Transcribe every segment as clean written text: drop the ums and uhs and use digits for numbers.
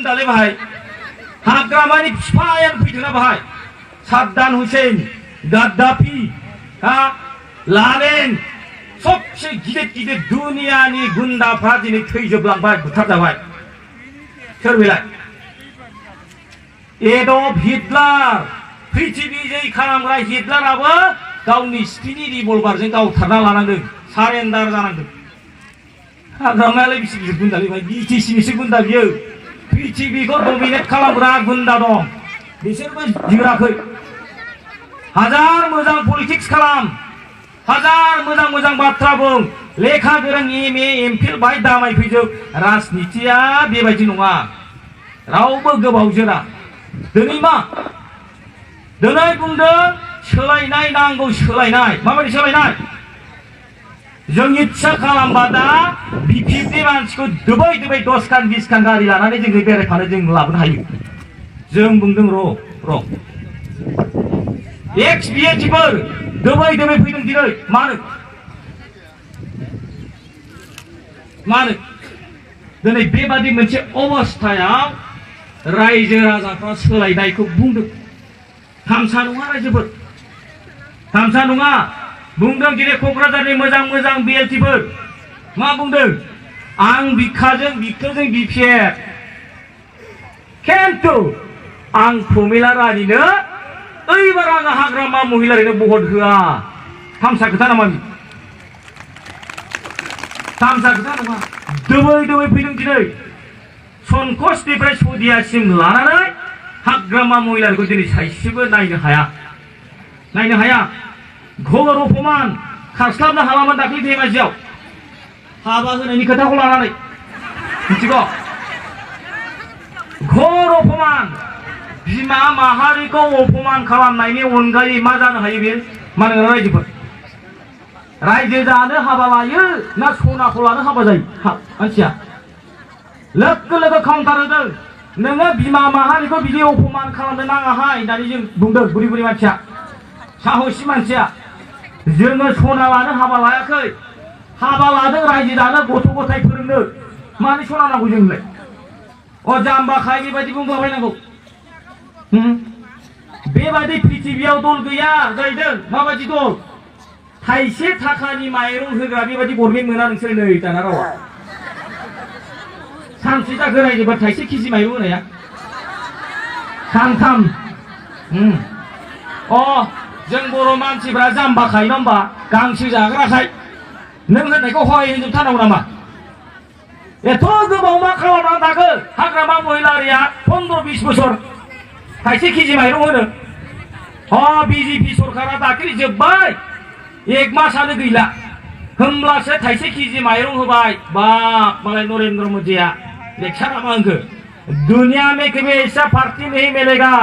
गुन्दालाय बाहाय हाग्रामानि फिफायानो फैदोंना बाहाय साद्दाम हुसेइन गाद्दाफि लादेन सबसे गिदिर गिदिर दुनियानि गुन्दाफ्रा दिनै थैजोबलांबाय बुथारजाबाय सोर बेलाय एडल्फ हिटलार पृथिबि जै खालामग्रा हिटलाराबो गावनि स्पिनि रिभल्भारजों गावथारना लानांदों सारेन्डार जानांदों हाग्रामायालाय बेसे गिदिर गुन्दालै भाई बिटिसिनिसो गुन्दा बियो पृथिबिखौ डमिनेट खालामग्रा गुन्दा दं बिसोरबो दिराखै हाजार मोजां पलिटिक्स खालाम हाजार मोजां मोजां बाथ्रा बुं लेखा गोरों एमए एमफिल बाय दामाय फैजोब राजनितिया बेबायदि नङा रावबो गोबाव जोरा दिनै मा दिनै बुंदों सोलायनाय नांगौ सोलायनाय माबायदि सोलायनाय जों इच्छा खालामबा दा बिपिएफनि मानसिखौ दोबै दोबै 10 खान 20 खान गारि लानानै जों बेरायफानो जों लाबोनो हायो जों बुंदों र' एक्स बिएटिफोर दोबै दोबै फैदों दिनै मानो दिनै बेबादि मोनसे अबस्थायाव रायजो राजाफ्रा सोलायनायखौ बुंदों थामसा नङा रायजोफोर थामसा नङा बुंदों दिनै क'क्राझारनि मोजां मोजां बिएलटिफोर मा बुंदों आं बिखाजों बिपिएफ खिन्थु आं प्रमिला रानिनो ओइबार आङो हाग्रामा महिलारिनो भट होआ थामसा खोथा नामा थामसा खोथा नङा दोबै दोबै फैदों दिनै सनकसनिफ्राय सदियासिम लानानै हाग्रामा महिलारिखौ दिनै साइसेबो नायनो हाया घोर अपमान खारस्लाबनो हालामोन दाख्लै धेमाजियाव हाबा होनायनि खोथाखौ लानानै मिथिगौ घोर अपमान बिमा माहारिखौ अपमान खालामनायनि अनगायै मा जानो हायो बे मा नोङो रायजो जानो हाबा लायो ना सनाखौ लानो हाबा जायो मानसिया लोगो लोगो काउन्टार होदों नोङो बिमा माहारिखौ बिदि अपमान खालामनो नाङाहाय होननानै जों बुंदों बुरि बुरि मानसिया साहसि मानसिया जोङो सना लानो हाबा लायाखै हाबा लादों रायजो जानो गथ' गथाय फोरोंनो मानो सना नांगौ जोंलाय जाम्बाखाय बेबायदि बुंलाबायनांगौ बेबादि पृथिबियाव दल गैया जाहैदों माबायदि दल थाइसे थाखानि माइरं होग्रा बेबायदि गभर्नमेन्ट मोना नोंसोर नै दाना रावा सानसे जाखो रायजोबा थाइसे केजि माइरं होनाया सानथाम जों बर' मानसिफ्रा जाम्बाखाय नङा होमबा गांसो जाग्राखाय नों होननायखौ हय होनजोबथारनांगौ नामा एथ' गोबाव मा खालामनानै थाखो हाग्रामा महिलारिया 15-20 बोसोर थाइसे केजि माइरं होनो बिजेपि सरकारा दाख्लै जोब्बाय 1 मासानो गैला होमब्लासो थाइसे केजि माइरं होबाय बाप मालाय नरेंद्र मोदिया लेक्सारा मा होनखो दुनिया में कभी ऐसा पार्टी नहीं मिलेगा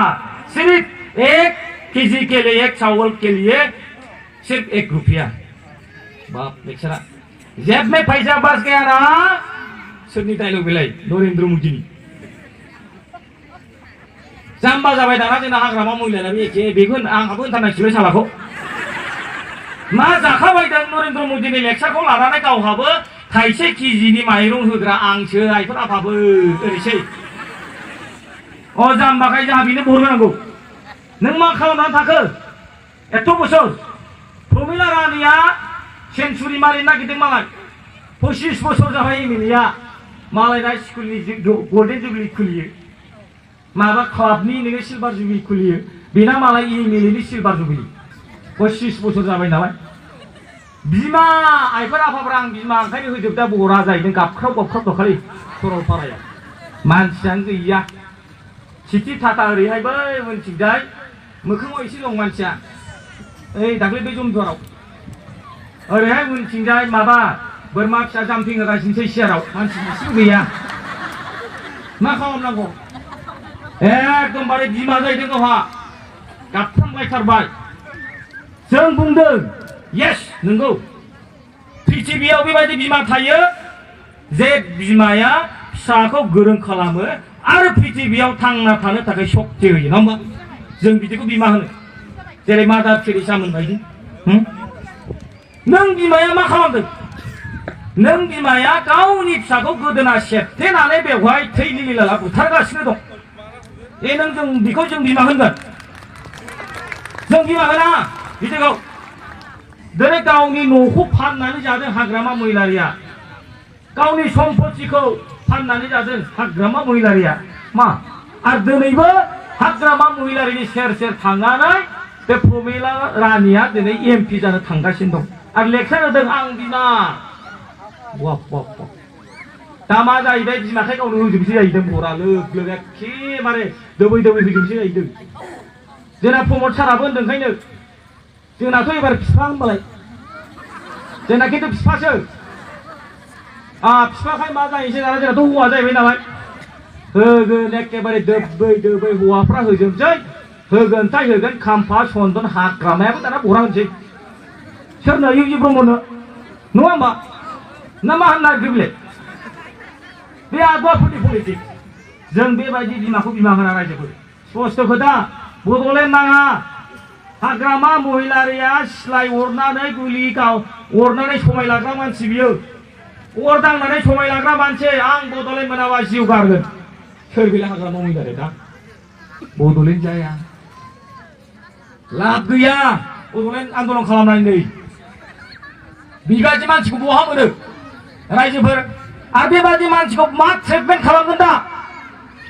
सिर्फ 1 केजी के लिए 1 चावल के लिए सिर्फ 1 रुपया बाप लेक्सारा जेब में पैसा बच गया ना सोरनि डायलग बेलाय नरेंद्र मोदिनि जाम्बा जाबाय दाना जोंना हाग्रामा महिलायाबो एखे बेखौ आंहाबो होनथारनांसिगोन सालाखौ मा जाखाबायदों नरेंद्र मोदिनि लेक्सारखौ लानानै गावहाबो थाइसे केजिनि माइरं होग्रा आंसो आइफोर आफाबो ओरैसै जाम्बाखाय जोंहा बेनो भट होनांगौ नों मा खालामनानै थाखो एथ' बोसोर प्रमिला रानिया सेन्चुरि मारिनो नागिरदों मालाय 25 बोसोर जाबाय एमएलएआ मालायना स्कुलनि गल्डेन जुबलि खुलियो माबा क्लाबनि नोङो सिलभार जुबलि खुलियो बेना मालाय एमएलएनि सिलभार जुबलि 25 बोसोर जाबाय नालाय बिमा आइफोर आफाफ्रा आं बिमा ओंखायनो होजोबदा बरा जाहैदों गाबख्राव दखालि सरलपारायाव मानसियानो गैया सिथि थाथा ओरैहाय बै मोनथिंजाय मोखाङाव एसे दं मानसिया ओइ दाख्लै बै जमदुवाराव ओरैहाय मोनथिंजाय माबा बोरमा फिसा जाम्पिं होगासिनोसै सियाराव मानसि एसेबो गैया मा खालामनांगौ एकदमबारे बिमा जाहैदों गावहा गाबफ्रामलायथारबाय जों बुंदों येस नंगौ पृथिबियाव बेबायदि बिमा थायो जे बिमाया फिसाखौ गोरों खालामो आरो पृथिबियाव थांना थानो थाखाय शक्ति होयो नङा होमबा जों बिदिखौ बिमा होनो जेरै मादार टेरेसा मोनबायदि नों बिमाया मा खालामदों नों बिमाया गावनि फिसाखौ गोदोना सेबथेनानै बेवहाय थै लिलिलाला बुथारगासिनो दं ए नों जों बेखौ जों बिमा होनगोन जों बिमा होना बिदिखौ दिनै गावनि न'खौ फाननानै जादों हाग्रामा महिलारिया गावनि सम्पतिखौ फाननानै जादों हाग्रामा महिलारिया मा आरो दिनैबो हाग्रामा महिलारिनि सेर सेर थांनानै बे प्रमिला रानिया दिनै एमपि जानो थांगासिनो दं आरो लेक्सार होदों आं बिमा दा मा जाहैबाय बिमाखाय गावनो होजोबसै जाहैदों बरा लोग लोग एखेबारे दोबै दोबै होजोबसै जाहैदों जोंना प्रमद साराबो होनदों ओंखायनो जोंनाथ' एबार बिफा होनबालाय जोंना खिन्थु बिफासो बिफाखाय मा जाहैसै दाना जोंनाथ' हौवा जाहैबाय नालाय होगोन एखेबारे दोबै दोबै हौवाफ्रा होजोबसै होगोनथाय होगोन खाम्फा सन्दन हाग्रामायाबो दाना बरा होनसै सोरनो इउ ब्रह्मनो नङा होमबा ना मा होननो नागिरदों बेलाय बे आगुवाफोरनि पलिटिक्स जों बेबायदि बिमाखौ बिमा होना रायजोफोर स्पष्ट खोथा बड'लेण्ड नाङा हाग्रामा महिलारिया सिलाय अरनानै गुलि अरनानै समाय लाग्रा मानसि बियो अर दांनानै समाय लाग्रा मानसि आं बड'लेण्ड मोनाबा जिउ गारगोन सोर बेलाय हाग्रामा महिलारि दा बड'लेण्ड जाया लाब गैया बड'लेण्ड आन्दलन खालामनानै बेबायदि मानसिखौ बहा मोनो रायजोफोर आरो बेबायदि मानसिखौ मा ट्रिटमेन्ट खालामगोन दा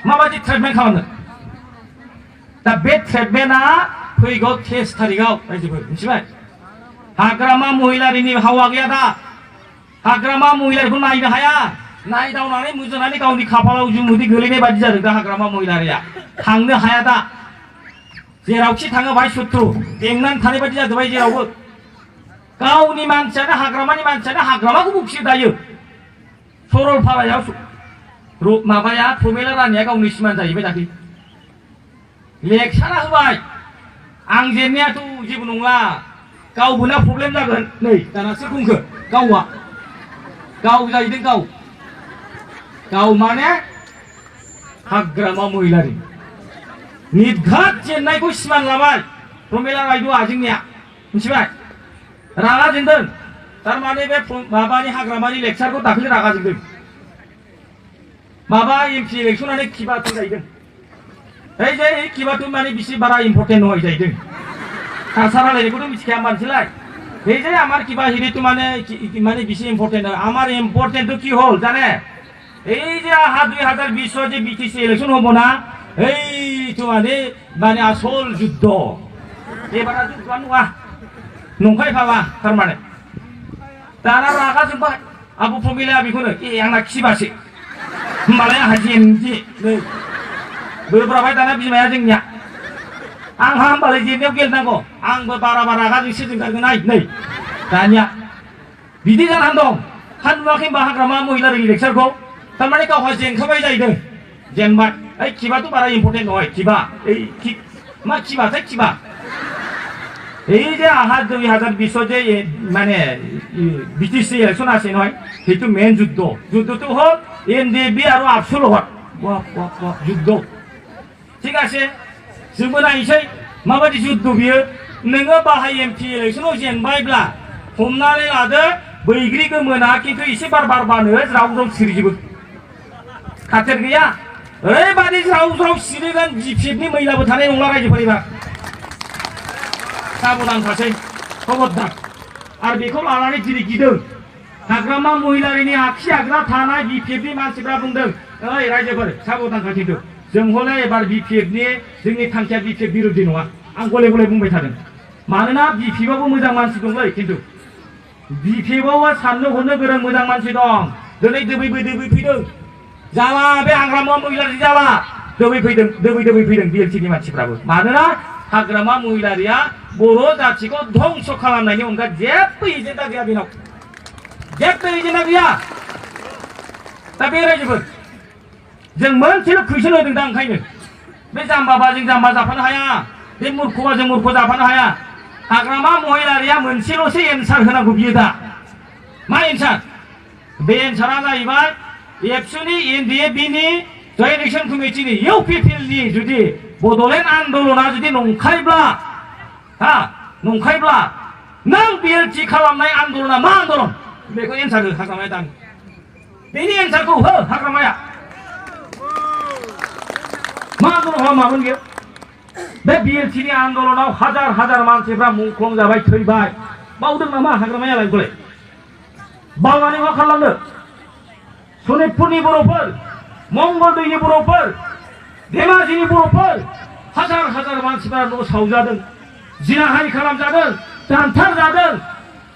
माबायदि ट्रिटमेन्ट खालामगोन दा बे ट्रिटमेन्टआ फैगौ 23 तारिखआव रायजोफोर मिथिबाय हाग्रामा महिलारिनि हावा गैया दा हाग्रामा महिलारिखौ नायनो हाया नायदावनानै मुजुनानै गावनि खाफालाव जुमुदै गोलैनाय बायदि जादों दा हाग्रामा महिलारिया थांनो हाया दा जेरावखि थाङो बाहाय सुथ्रु बेंनानै थानाय बायदि जाजोब्बाय जेरावबो गावनि मानसियानो हाग्रामानि मानसियानो हाग्रामाखौ बुखियो दायो सरलपारायाव माबाया प्रमिला रानिया गावनि सिमान जाहैबाय दाख्लै लेक्सारा होबाय आं जेननायाथ' जेबो नंला गावबो ना प्रब्लेम जागोन नै दानासो बुंखो गावआ गाव जाहैदों गाव माने हाग्रामा महिलारि निर्घात जेननायखौ सिमान लाबाय प्रमिला रायद'आ जोंनिया मिथिबाय रागा जोंदों थारमाने बे माबानि हाग्रामानि लेक्सारखौ दाख्लै रागा जोंदों माबा एमपि इलेक्सनानो खिबाथु जाहैदों এই যে এই কিবাটো মানে বেশি বাড়া ইম্পর্টেন্ট নয় যাইদों ভাষা রায়लायनायखौथ' मिथिखाया मानसिलाय এই যে আমার কিবা হিরিটো মানে বেশি ইম্পর্টেন্ট আমার ইম্পর্টেন্ট তো কি হল জানে এই যে 2020 যে বিটিসি ইলেকশন হবো না এইটো মানে আসল যুদ্ধ এবার যুদ্ধ नङा नंखाय भाबा थारमाने दाना रागा जोंबाय आबु प्रमिलाया बेखौनो आंना खिबासो होमबालाय आंहा जेनदि नै बोब्राबाय दाना बिमाया जोंनिया आंहा होमबालाय जेननायाव गेलेनांगौ आंबो बारा रागाजोंसो जोंगारगोन नै दानिया बिदि जानानै दं हा नुवाखै होमबा हाग्रामा महिलारिनि लेक्सारखौ थारमाने गावहा जेनखाबाय जाहैदों जेनबाय खिबाथ' बारा इम्पर्टेन्ट नङा खिबा मा खिबाथाय खिबा এই যে আহা 2020 যে মানে বিটিসি ইলেকশন আছে নয় সেইটো মেইন যুদ্ধটো হল এনডিএফবি আর আফসুল হট যুদ্ধ ঠিক আছে जोंबो नायनोसै माबायदि जुद्ध बियो नोङो बाहाय एमपि इलेक्शनाव जेनबायब्ला हमनानै लादो बैग्रि गोमोना खिन्थु एसे बार बारबानो ज्राव ज्राव सिरिजोबो खाथेर गैया ओरैबायदि ज्राव ज्राव सिरिगोन जिपिएफनि मैलाबो थानाय नंला रायजोफोरनिबा साबधान थासै खबरदार आरो बेखौ लानानै दिनै गिदों हाग्रामा महिलारिनि आखि आग्रा थानाय बिपिएफनि मानसिफ्रा बुंदों ओइ रायजोफोर साबधान खिन्थु जों हले एबार बिपिएफनि जोंनि थांखिया बिपिएफ बिरोधी नङा आं गले गले बुंबाय थादों मानोना बिपिएफआवबो मोजां मानसि दंलै खिन्थु बिपिएफआव साननो हनो गोरों मोजां मानसि दं दिनै दोबै फैदों जाला बे हाग्रामा महिलारि जाला दोबै फैदों बिएलटिनि मानसिफ्राबो मानोना हाग्रामा महिलारिया बर' जाथिखौ ध्वंस खालामनायनि अनगा जेबो एजेन्डा गैया बेनाव जेबो एजेन्डा गैया दा बे रायजोफोर जों मोनसेल' कुइसन होदों दा ओंखायनो बे जाम्बाबा जों जाम्बा जाफानो हाया बे मुर्खबा जों मुर्ख जाफानो हाया हाग्रामा महिलारिया मोनसेल'सो एन्सार होनांगौ बियो दा मा एन्सार बे एन्सारा जाहैबाय एबसुनि एनडिएफबिनि जयेन्ट एक्सन कमिटिनि इउपिपिएलनि जुदि बड'लेण्ड आन्दलना जुदि नंखायब्ला नों बिएलटि खालामनाय आन्दलना मा आन्दलन बेखौ एन्सार हो हाग्रामाया दानो बेनि एन्सारखौ हो हाग्रामाया मा आन्दलन मामोन बेयो बे बिएलटिनि आन्दलनाव हाजार हाजार मानसिफ्रा मुंख्लं जाबाय थैबाय बावदों नामा हाग्रामायालाय गले बावनानै मा खालामनो सनितपुरनि बर'फोर मंगलदैनि बर'फोर धेमाजिनि बर'फोर हाजार हाजार मानसिफ्रा न' सावजादों जिनाहारि खालामजादों दानथारजादों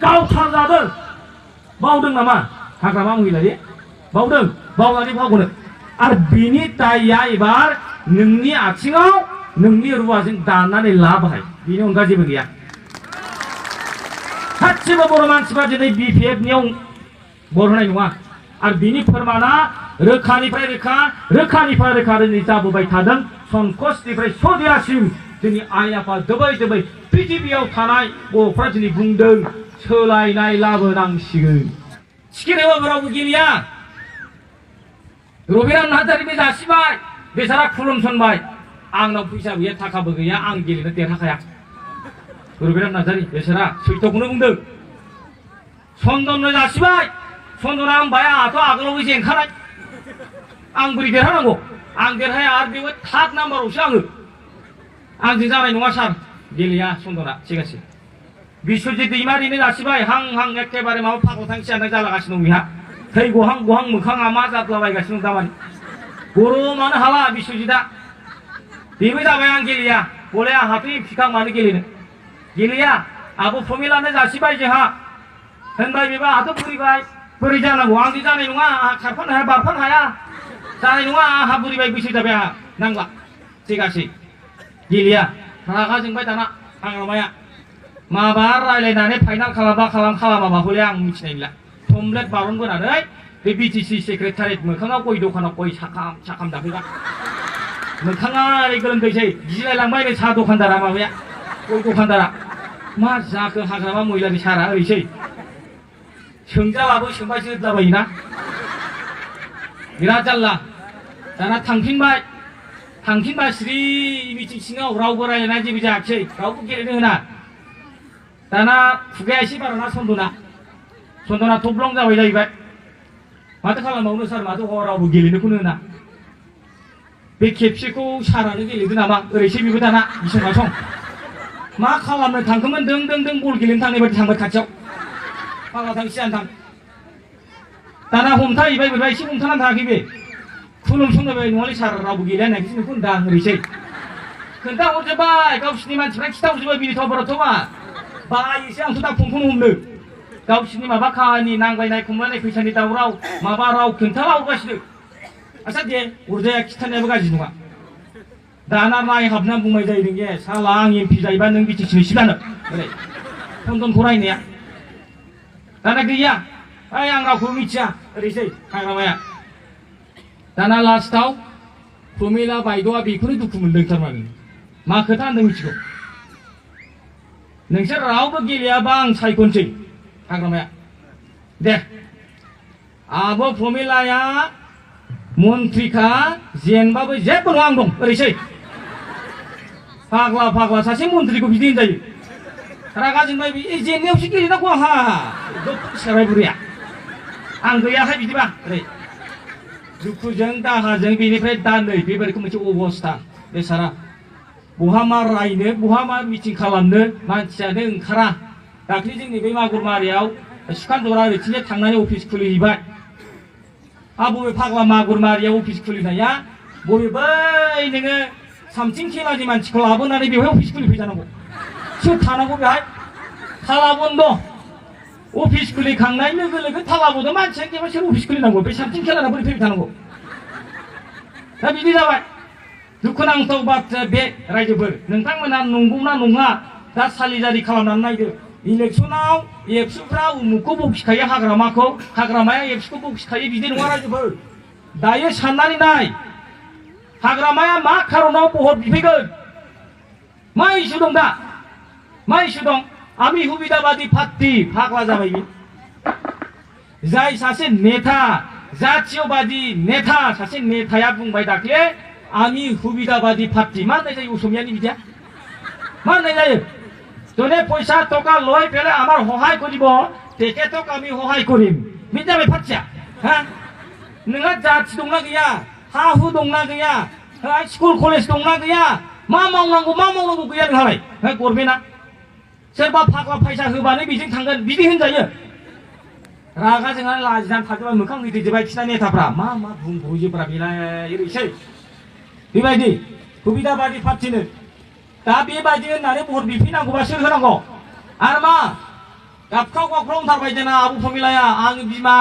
गावथारजादों बावदों नामा हाग्रामा महिलारि बावदों बावनानै बावगोनो आरो बिनि दायया एबार नोंनि आथिङाव नोंनि रुवाजों दाननानै लाबाय बिनि अनगा जेबो गैया गासिबो बर' मानसिफ्रा दिनै बिपिएफनियाव बर होनाय नङा आरो बिनि फोरमाना रोखानिफ्राय रोखा दिनै जाबोबाय थादों संकसनिफ्राय सदियासिम जोंनि आइ आफा दोबै दोबै पृथिबियाव थानाय बर'फ्रा दिनै बुंदों सोलायनाय लाबोनांसिगोन सिखिरायाव रावबो गेलेया रबिराम नार्जारिबो जासिबाय बेसारा खुलुमसनबाय आंनाव फैसा गैया थाखाबो गैया आं गेलेनो देरहाखाया रबिराम नार्जारि बेसारा सैथोखौनो बुंदों चन्दननो जासिबाय चन्दना होनबाय आंहाथ' आगोलावबो जेनखानाय आं बोरै देरहानांगौ आं देरहाया आरो बेबो थार्ड नाम्बारावसो आंजों जानाय नङा सार गेलेया चन्दना थिग আছে बिश्वजित दैमारिनो जासिबाय हां हां एखेबारे माबा फाग्लाथां सियाथां जालागासिनो दं बिहा थै गहां गहां मोखाङा मा जाद्लाबायगासिनो दं दामानि गरमानो हाला बिश्वजितआ बेबो जाबाय आं गेलेया बले आंहाथ' फिखां मानो गेलेनो गेलेया आब' प्रमिलानो जासिबाय जोंहा होनबाय बेबो आंहाथ' बुरिबाय बोरै जानांगौ आंजों जानाय नङा आंहा खारफानो हाया बारफानो हाया जानाय नङा आंहा बुरिबाय बैसो जाबाय आंहा नांला थिग আছে गेलेया रागा जोंबाय दाना हाग्रामाया माबा रायलायनानै फाइनाल खालामाबा हले आं मिथिनाय नंला थमब्लेट बारनबोनानै बे बिटिसि सेक्रेटारियेट मोखाङाव गय दखानाव गय साखाम दाफैबाय मोखाङा ओरै गोलोमदैसै गिलायलांबाय नै साहा दखानदारा माबाया गय दखानदारा मा जाखो हाग्रामा महिलारि सारा ओरैसै सोंजाबाबो सोंबायसो जाबायना बिराद जारला दाना थांफिनबाय सिरि मिटिं सिङाव रावबो रायलायनाय जेबो जायाखिसै रावबो गेलेनो होना दाना खुगाया एसे बाराना चन्दना थब्लं जाबाय जाहैबाय माथो खालामबावनो सार माथो रावबो गेलेनोखौनो होना बे खेबसेखौ सारानो गेलेदो नामा ओरैसो बेबो दाना बिसं बासं मा खालामनो थांखोमोन दों बल गेलेनो थांनाय बायदि थांबाय खाथियाव फाग्लाथां सियाथां दाना हमथाहैबाय बोरैबा एसे हमथानानै थाङाखै बे खुलुमसंलायबाय नङालै सार रावबो गेलेया होननायखौसो नोंखौ होनदां ओरैसै खोन्थाहरजोब्बाय गावसिनि मानसिफ्रा खिथाहरजोब्बाय मिनिथावबाराथ' मा बायोसो आंथ' दा फनखौनो हमनो गावसिनि माबा खाहानि नांलायनाय खमलायनाय फैसानि दावराव माबा राव खोन्थाला हरगासिनो आच्छा दे अरजाया खिथानायाबो गाज्रि नङा दाना नायहाबनानै बुंबाय जाहैदों जे साला आं एमपि जायोबा नों बिटिसिनि सिगानो ओरै चन्दनखौ रायनाया दाना गैया ओइ आं रावखौबो मिथिया ओरैसै हाग्रामाया दाना लास्टआव प्रमिला बायद'आ बेखौनो दुखु मोनदों थारमाने मा खोथा होनदों मिथिगौ नोंसोर रावबो गेलेयाबा आं सायख'नोसै हाग्रामाया दे आब' प्रमिलाया मन्थ्रिखा जेनबाबो जेबो नङा आं दं ओरैसै फाग्ला सासे मन्थ्रिखौ बिदि होनजायो रागा जोंबाय बे जेननायावसो गेलेनांगौ आंहा सिखारबाय बुरैया आं गैयाहाय बिदिबा ओरै दुखुजों दाहाजों बेनिफ्राय दा नै बेबायदिखौ मोनसे अबस्था बेसारा बहा मा रायनो बहा मा मिटिं खालामनो मानसियानो ओंखारा दाख्लै जोंनि बे मागुरमारियाव सुखानजरा ओरैथिंजाय थांनानै अफिस खुलिहैबाय बबे फाग्ला मागुरमारियाव अफिस खुलिनाया बबे बै नोङो सामथिं खेलानि मानसिखौ लाबोनानै बेवहाय अफिस खुलिफैजानांगौ सोर थानांगौ बेहाय थाला बन्द अफिस खुलिखांनाय लोगो लोगो थाला बन्द मानसिया जेबो सोर अफिस खुलिनांगौ बे सामथिं खेलाना बोरै फैबाय थानांगौ दा बिदि जाबाय दुखुनांथाव बाथ्रा बे रायजोफोर नोंथांमोना नंगौना नङा दा सालिजारि खालामनानै नायदो इलेक्सनाव एबसुफ्रा उमुखखौ बखिखायो हाग्रामाया एबसुखौ बखिखायो बिदि नङा रायजोफोर दायो साननानै नाय हाग्रामाया मा खारनाव भट बिफैगोन मा इस्यु दं दा मा इस्यु दं आमी हुबिदाबादी पार्टी फाग्ला जाबाय जाय सासे नेता जातीयबादी नेता सासे नेताया बुंबाय दाख्लै आमी हुबिदाबादी पार्टी मा होननाय जायो असमियानि बिदिया मा होननाय जायो जने पैसा टका लय पेले आमार सहाय करिब 대개도 감히 호하이거림 민자매 팠자 너가 자치 동나 그야 하후 동나 그야 스쿨 콜레지 동나 그야 마 먹는고 그야 하라이 꼬르베나 सोरबा फाग्ला फैसा होबानो बेजों थांगोन बिदि होनजायो रागा जोंहा लाजिनानै थाजोबा मोखां गिदिरजोबबाय बिसिना नेताफ्रा मा बुंब्र'योब्रा बेलाय ओरैसै बेबायदि सुबिदाबादि पार्टिनो दा बेबायदि होननानै भट बिफैनांगौबा सोर होनांगौ आरो मा गाबख्राव होनथारबाय जोंना आबु प्रमिलाया आं बिमा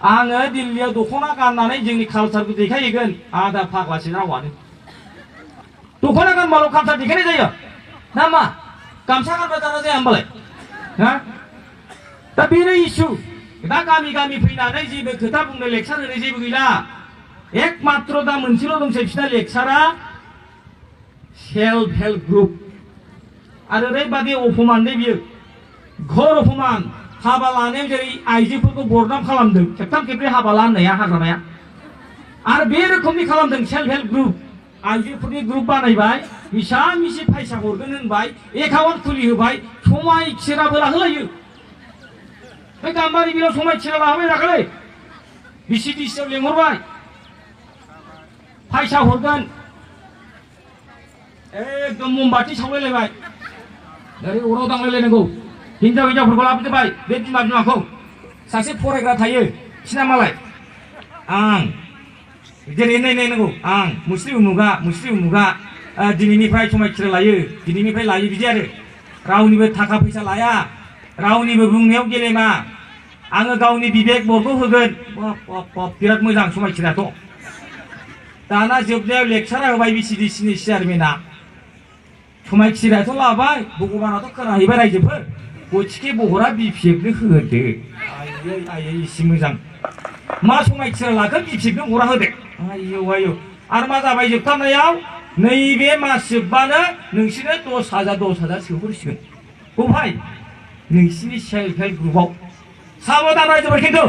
आङो दिल्लीयाव दख'ना गाननानै जोंनि कालसारखौ देखायहैगोन आदा फाग्लासो रावानो दख'ना गानबाल' कालसार देखायनाय जायो ना मा गामसा गानबा जाना जाया होमबालाय दा बेनो इसु दा गामि फैनानै जेबो खोथा बुंनो लेक्सार होनो जेबो गैला एकमात्र दा मोनसेल' दंसै बिसिना लेक्सारा सेल्फ हेल्प ग्रुप आरो ओरैबादि अपमान दे बियो घोर अपमान हाबा लानायाव जेरै आइजोफोरखौ बरनाम खालामदों खेबथाम खेबब्रै हाबा लानाया हाग्रामाया आरो बे रोखोमनि खालामदों सेल्फ हेल्प ग्रुप आइजोफोरनि ग्रुप बानायबाय मिसा मिसि फैसा हरगोन होनबाय एकाउन्ट खुलि होबाय समाय खिराबो लाहोलायो बे गाम्बारि बिलाव समाय खिरा लाहोबाय दाखालै बिसिडिसिआव लेंहरबाय फैसा हरगोन एकदम ममबाति सावलायलायबाय ओरै अराव दांलायलायनांगौ हिनजावफोरखौ लाबोजोबबाय बे बिमाखौ सासे फरायग्रा थायो बिसिना मालाय आं जेरै नायनांगौ आं मुस्लिम उमुगा दिनैनिफ्राय समायखिरा लायो दिनैनिफ्राय लायो बिदि आरो रावनिबो थाखा फैसा लाया रावनिबो बुंनायाव गेलेमा आङो गावनि बिबेक बरखौ होगोन बिराद मोजां समायखिराथ' दाना जोबनायाव लेक्सारा होबाय बिसिडिसिनि चेयारमेना समायखिराथ' लाबाय भगबानाथ' खोनाहैबाय रायजोफोर गथिखे बहरा बिपिएफनो होदो आयै इसे मोजां मा समायखिरा लागोन बिपिएफनो हरा होदो आयौ आरो मा जाबाय जोबथारनायाव नैबे मास जोबबानो नोंसोरनो 10,000 सोहरसिगोन बबेहाय नोंसिनि सेल्फ हेल्प ग्रुपआव साबधान रायजोफोर खिन्थु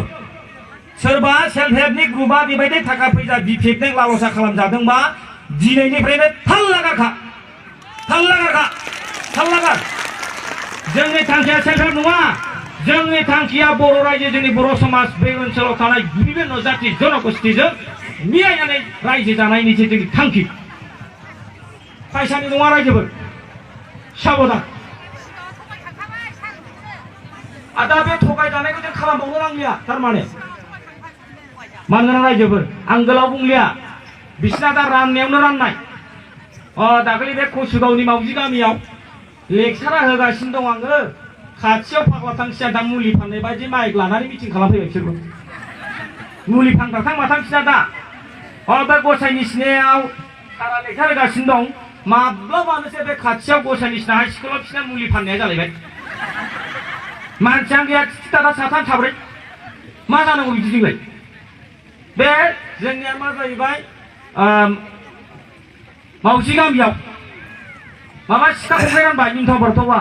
सोरबा सेल्फ हेल्पनि ग्रुपआ बेबायदि थाखा फैसा बिपिएफजों लालसा खालामजादोंबा दिनैनिफ्रायनो थाल लागार जोंनि थांखिया सेल्फ हेल्प नङा जोंनि थांखिया बर' रायजो जोंनि बर' समाज बे ओनसोलाव थानाय बिभिन्न जाति जनगोष्ठीजों मिलायनानै रायजो जानायनिसो जोंनि थांखि फैसानि नङा रायजोफोर साबधान दा बे थगायजानायखौ जों खालामबावनो नांलिया थारमाने मानोना रायजोफोर आं गोलाव बुंलिया बिसिना दा राननायावनो राननाय दाखालि बे कसुगावनि मावजि गामियाव लेक्सारा होगासिनो दं आङो खाथियाव फाग्ला थांसिया दा मुलि फाननाय बायदि माइक लानानै मिटिं खालामफैबाय बिसोरबो मुलि फानग्राथां माथांसिना दा बे गसाइनि सिनायाव सारा लेक्सार होगासिनो दं माब्लाबानोसो बे खाथियाव गसाइनि सिना हाइ स्कुलाव बिसिना मुलि फाननाया जालायबाय मानसियानो गैया दादा साथाम साब्रै मा जानांगौ बिदिजोंलाय बे जोंनिया मा जाहैबाय मावजि गामियाव माबा सिखा खंखाइ रानबाय निमथाव बारथावा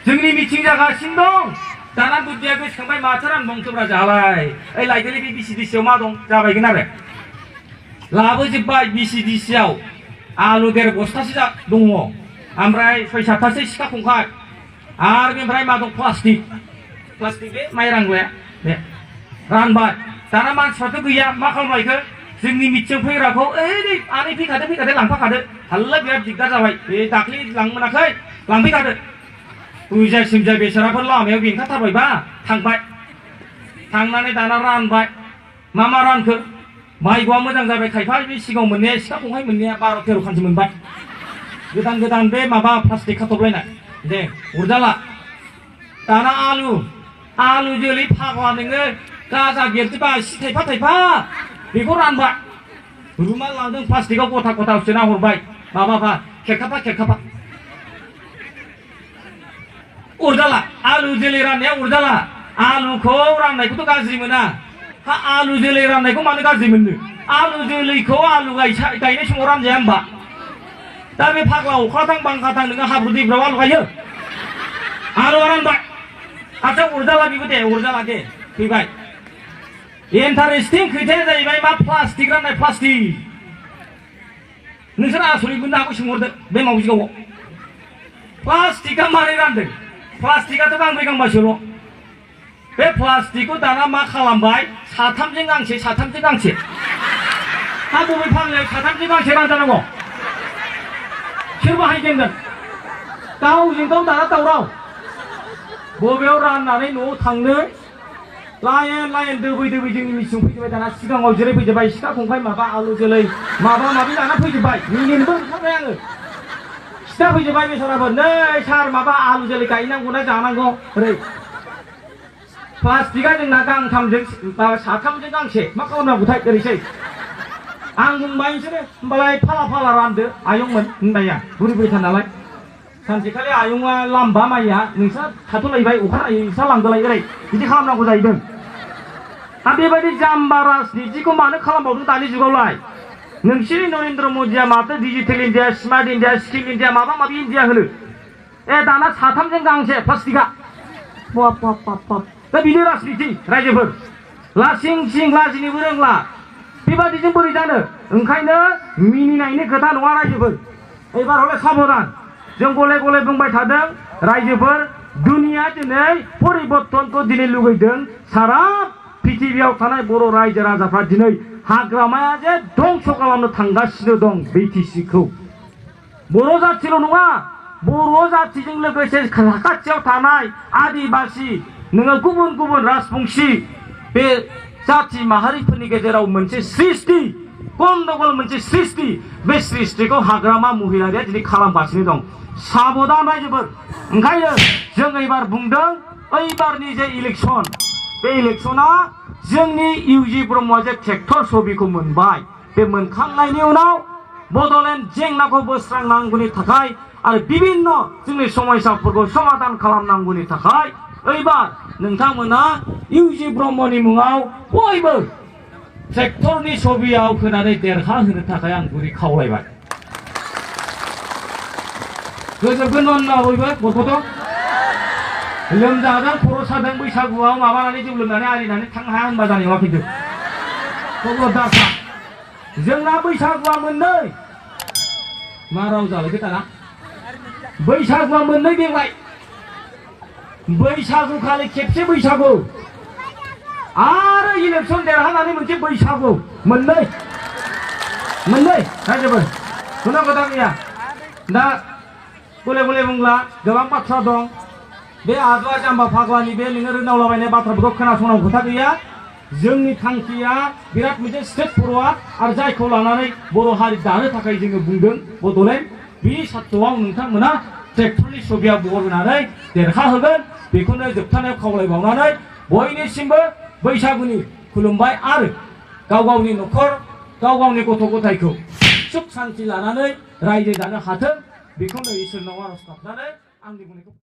जोंनि मिटिं जागासिनो दं दाना बुद्धिया गोसोखांबाय माथो रानबावनोसोब्रा जालाय ओइ लायदोलै बे बिसिडिसिआव मा दं जाबायगोन आरो लाबोजोब्बाय बिसिडिसिआव आलु 1.5 बस्थासो दङ ओमफ्राय 6-7थासो सिखा खंखाइ आरो बेनिफ्राय मा दं प्लास्टिक बे माइ रानग्राया बे रानबाय दाना मानसिफ्राथ' गैया मा खालामलायखो जोंनि मिटिं फैग्राखौ ओइ आनै फैखादो लांफाखादो हाल्ला बिराद दिगदार जाबाय बे दाख्लै लांनो मोनाखै लांफैखादो बुजायसिमजाय बेसाराफोर लामायाव बेंखारथारबायबा थांबाय थांनानै दाना रानबाय मा रानखो माइग'आ मोजां जाबाय खायफा बे सिगाङाव मोननाया सिखा खंखाइ मोननाया 12-13 खानसो मोनबाय गोदान बे माबा प्लास्टिक खाथबलायनाय दे अरजाला दाना आलु जोलै फाग्ला नोङो गाजा गेरजोबा एसे थाइफा बेखौ रानबाय रुमाल लांदों प्लास्टिकआव गथा सोना हरबाय माबाफा खेरखाफा अरजाला आलु जोलै राननाया अरजाला आलुखौ राननायखौथ' गाज्रि मोना आलु जोलै राननायखौ मानो गाज्रि मोननो आलु जोलैखौ आलु गायनाय समाव रानजाया होमबा दा बे फाग्ला अखाथां बांखाथां नोङो हाब्रु दैब्राव आलु गायो आलुआ रानबाय आच्छा अरजाला बेबो दे अरजाला दे फैबाय इन्टारेस्टिं खोथाया जाहैबाय मा प्लास्टिक राननाय प्लास्टिक नोंसोर आसरित मोननो हागौ सोंहरदो बे मावजिगावआव प्लास्टिकआ मारै रानदों प्लास्टिकआथ' गांब्रै गांबासोल' बे प्लास्टिकखौ दाना मा खालामबाय साथामजों गांसे साथामजों गांसे हा बबे फाग्लायाव साथामजों गांसे रानजानांगौ सोर बाहायजेनगोन गावजों गाव दाना दावराव बबेयाव राननानै न'आव थांनो लाइन लाइन दोबै दोबै जोंनि मिथिं फैजोबबाय दाना सिगाङाव जिराय फैजोबबाय सिखा खंखाइ माबा आलु जोलै माबा माबि लाना फैजोबबाय मिनिनोबो ओंखारबाय आङो खिथा फैजोबबाय बेसाराबो नै सार माबा आलु जोलै गायनांगौना जानांगौ ओरै प्लास्टिकआ जोंना गांथामजों माबा साथामजों गांसे मा खालामनांगौथाय ओरैसै आं बुंबाय नोंसोरो होमबालाय फाला फाला रानदो आयंमोन होनबाय आं बुरिबाय था नालाय सानसेखालि आयंआ लामबा माइया नोंस्रा थाथ'लायबाय अखानायै नोंस्रा लांदोलाय ओरै बिदि खालामनांगौ जाहैदों दा बेबायदि जाम्बा राजनितिखौ मानो खालामबावदों दानि जुगावलाय नोंसिनि नरेन्द्र मदिया माथो digital India smart India skill India माबा माबि इन्डिया होनो दाना साथामजों गांसे प्लास्टिकआ बाप बाप बाप बाप दा बिनो राजनिति रायजोफोर लासिं सिं लाजिनोबो रोंला बेबादिजों बोरै जानो ओंखायनो मिनिनायनि खोथा नङा रायजोफोर एबार हले साबधान जों गले गले बुंबाय थादों रायजोफोर दुनिया दिनै परिबर्तनखौ दिनै लुगैदों सारा पृथिबियाव थानाय बर' रायजो राजाफ्रा दिनै हाग्रामाया जे धंस खालामनो थांगासिनो दं बिटिसिखौ बर' जाथिल' नङा बर' जातिजों लोगोसे साखाथियाव थानाय आदिबासि नोङो गुबुन गुबुन राजबंसि बे जाति माहारिफोरनि गेजेराव मोनसे सृष्टि गन्दगल मोनसे सृष्टि बे सृष्टिखौ हाग्रामा महिलारिया दिनै खालामगासिनो दं साबधान रायजोफोर ओंखायनो जों एबार बुंदों ओइबारनि जे इलेक्सन बे इलेक्सना जोंनि इउजि ब्रह्मआ जे ट्रेक्टर छबिखौ मोनबाय बे मोनखांनायनि उनाव बड'लेण्ड जेंनाखौ बोस्रांनांगौनि थाखाय आरो बिभिन्न जोंनि समस्याफोरखौ समाधान खालामनांगौनि थाखाय ओइबार नोंथांमोना इउजि ब्रह्मनि मुङाव बयबो ट्रेक्टरनि छबियाव होनानै देरहाहोनो थाखाय आं गुरै खावलायबाय गोजोबगोन होनना बयबो गथ'थ' लोमजादों खर' सादों बैसागुआव माबानानै जौ लोंनानै आरिनानै थांनो हाया होनबा जानाय नङा खिन्थु खबरदारखा जोंना बैसागुआ मोननै मा राव जालायखो दाना बैसागुआ मोननै देग्लाय बैसागु खालि खेबसे बैसागु आरो इलेक्सन देरहानानै मोनसे बैसागु मोननै रायजोफोर खुनु खोथा गैया दा गले गले बुंला गोबां बाथ्रा दं बे आदुवा जाम्बा फाग्लानि बे नोङो रोनावलाबायनाय बाथ्राफोरखौ खोनासंनांगौ खोथा गैया जोंनि थांखिया बिराद मोनसे स्टेट फरवार्ड आरो जायखौ लानानै बर' हारि दानो थाखाय जोङो बुंदों बड'लेण्ड बे साथ्रआव नोंथांमोना ट्रेक्टरनि छबियाव बर होनानै देरहाहोगोन बेखौनो जोबथानायाव खावलायबावनानै बयनिसिमबो बैसागुनि खुलुमबाय आरो गाव गावनि न'खर गाव गावनि गथ' गथायखौ सुख शान्ति लानानै रायजो जानो हाथों बेखौनो इसोरनाव आरज गाबनानै आंनि बुंनायखौ